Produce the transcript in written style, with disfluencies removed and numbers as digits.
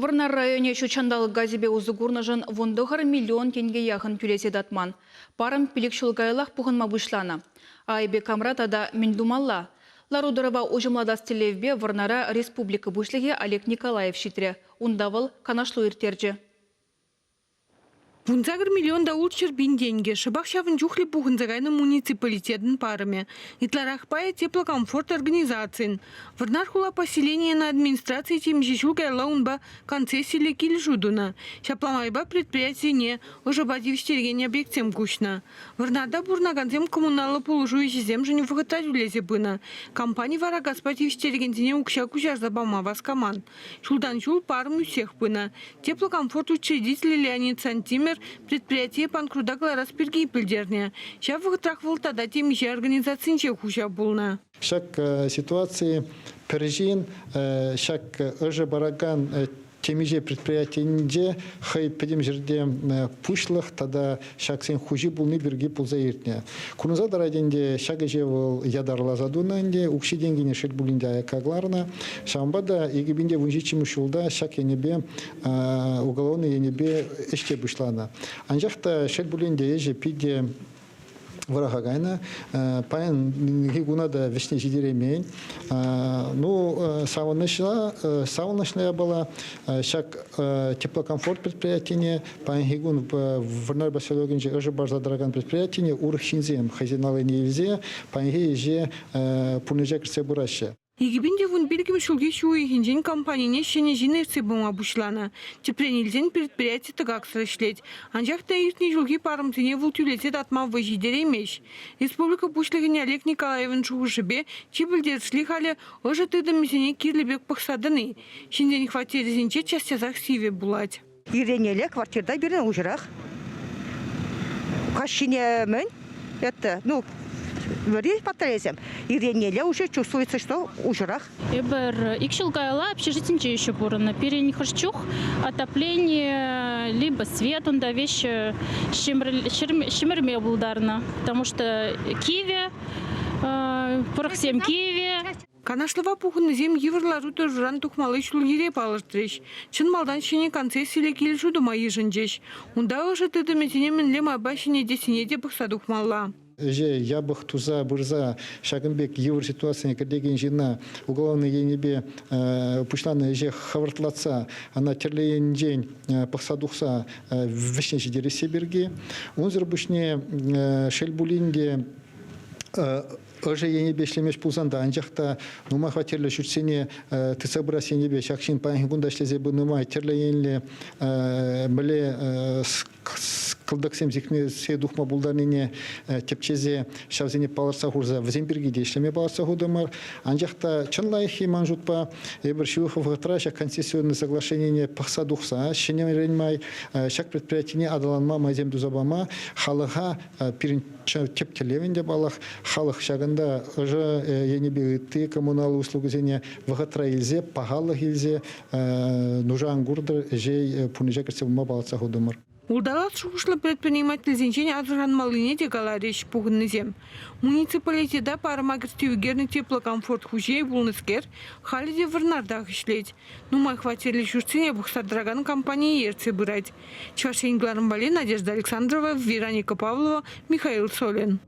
Вӑрнар районӗ ҫутҫанталӑк газӗпе усӑ курнӑшӑн 19 миллион тенке яхӑн тӳлесе татман. Парӑм 5 ҫул каяллах пухӑнма пуҫланӑ. Айӑпӗ камра тата мӗн тумалла? Лару-тӑрӑва уҫӑмлатас тӗллевпе Вӑрнара республика Пуҫлӑхӗ Олег Николаев ҫитрӗ. Унта вӑл канашлу ирттерчӗ. 18 миллион та 600 пин тенкӗ. Шӑпах ҫавӑн чухлӗ пухӑнса кайнӑ муниципалитетӑн парӑмӗ. Ытларах пайӗ теплокомфорт организацийӗн. Вӑрнар хула поселенийӗн администрацийӗ темиҫе ҫул каялла унпа концессиллӗ килӗшӳ тунӑ. Ҫапла майпа предприятисене ӑшӑпа тивӗҫтерекен объектсем куҫнӑ. Вӑрнарта пурӑнакансем коммуналлӑ пулӑшу ӗҫӗсемшӗн вӑхӑтра тӳлесе пынӑ. Компани вара газпа тивӗҫтерекенсене укҫа куҫарса пама васкаман. Ҫултан-ҫул парӑм ӳссех пынӑ. Теплокомфорт учредителӗ Леонид Сантимер предприятие панкрута кӑларас пирки пӗлтернӗ. Ҫав вӑхӑтрах вӑл тата темиҫе организацинче хуҫа пулнӑ. Ҫак ситуаци пӗр ҫын ҫак ӑшӑ паракан темиҫе предприятинче хӑй пӗтӗм ҫӗрте пуҫлӑх тата ҫаксен хуҫи пулни пирки пулса иртнӗ. Курӑнса тӑрать ӗнтӗ, ҫак ӗҫе вӑл ятарласа тунӑ ӗнтӗ, укҫи-тенкине шел пулин те аякка кӑларнӑ. Ҫавӑнпа та 2017 ҫулта ҫак енӗпе уголовнӑй енӗпе ӗҫ те пуҫланӑ. Анчах та шел пулин те ӗҫӗ питӗ вӑраха кайнӑ. Паянхи куна та вӗҫне ҫитереймен. Ну, савӑнӑҫлӑ, савӑнӑҫлӑ япала ҫак теплокомфорт предприятине паянхи кун Вӑрнар поселокӗнче ӑшӑ парса тӑракан предприятине урӑх ҫынсем хӑйсен аллине илсе паянхи ӗҫе пурнӑҫа кӗртсе пыраҫҫӗ. 2015 ҫулхи ҫу уйӑхӗнчен компанине ҫӗнӗ ҫын ертсе пыма пуҫланӑ. Тӗпрен илсен предприяти тӑкаксӑр ӗҫлет. Анчах та иртнӗ ҫулхи парӑмсене вӑл тӳлесе татма вӑй ҫитереймест. Республика Пуҫлӑхӗн Олег Николаевӑн шухӑшӗпе чи пӗлтерӗшли халӗ ӑшӑ тытӑмӗсене кирлӗ пек пӑхса тӑни. Ҫынсен хваттерӗсенче час-часах сивӗ пулать. Иренеле квартирта пирӗн уҫӑрах. Каҫхине мӗн? Это, ну, вӗри батареясем. Иренеле уже чувствуется, что уҫӑрах. Эпир ик ҫул каялла общежитинче еще пурӑннӑ. Пирӗн хӑш чух отопление, либо свет унта веҫ ҫӗмӗрме пултарнӑ. Потому что кивӗ, пӑрӑхсем кивӗ. Канашлӑва пухӑннисем йывӑр лару-тӑруран тухмалли ҫул-йӗре палӑртрӗҫ. Чӑн малтан ҫӗнӗ концессиллӗ килӗшӳ тума йышӑнчӗҫ. Унта ӑшӑ тытӑмӗсене мӗнле майпа ҫӗнетессине те пӑхса тухмалла. Ӗҫе япӑх туса пырса ҫакӑн пек йывӑр ситуацине кӗртекен ҫынна уголовнӑй енӗпе пуҫланӑ ӗҫе хӑвӑртлатса ӑна тӗрлӗ енчен пӑхса тухса вӗҫне ҫитересси пирки. Унсӑр пуҫне шел пулин те ӑшӑ енӗпе ӗҫлемест пулсан та, анчах та нумай хваттерлӗ ҫуртсене тытса пырас енӗпе ҫак ҫын паянхи кун та ӗҫлесе пынӑ май тӗрлӗ енлӗ мӗнле кӑлтӑксем сиксе тухма пултарнине тӗпчесе ҫавсене палӑртса хурса вӗсем пирки те ӗҫлеме палӑртса хутӑмӑр. Анчах та чӑн лайӑххи ман шутпа эпир ҫывӑх вӑхӑтра ҫак концессионный соглашенине пӑхса тухса ҫӗнӗрен май ҫак предприятине аталанма майсем туса пама халӑха пирӗн тӗп тӗллев ӗнтӗ, паллах, халӑх ҫакӑнта ӑшӑ енӗпе ытти коммуналлӑ услугӑсене вӑхӑтра илсе, пахалӑх илсе нуша ан куртӑр, ӗҫе пурнӑҫа кӗртсе пыма палӑртса хутӑмӑр. Улталас шухӑшлӑ предпринимательсенчен асӑрханмаллине те каларӗҫ пухӑннисем. Муниципалитета парӑма кӗртсе ӳкернӗ теплокомфорт хуҫи пулнӑскер халӗ те Вӑрнартах ӗҫлет. Нумай хваттерлӗ ҫуртсене пӑхса тӑракан компание ертсе пырать. Чӑваш Ен кӑларӑм валли Надежда Александрова, Вероника Павлова, Михаил Солин.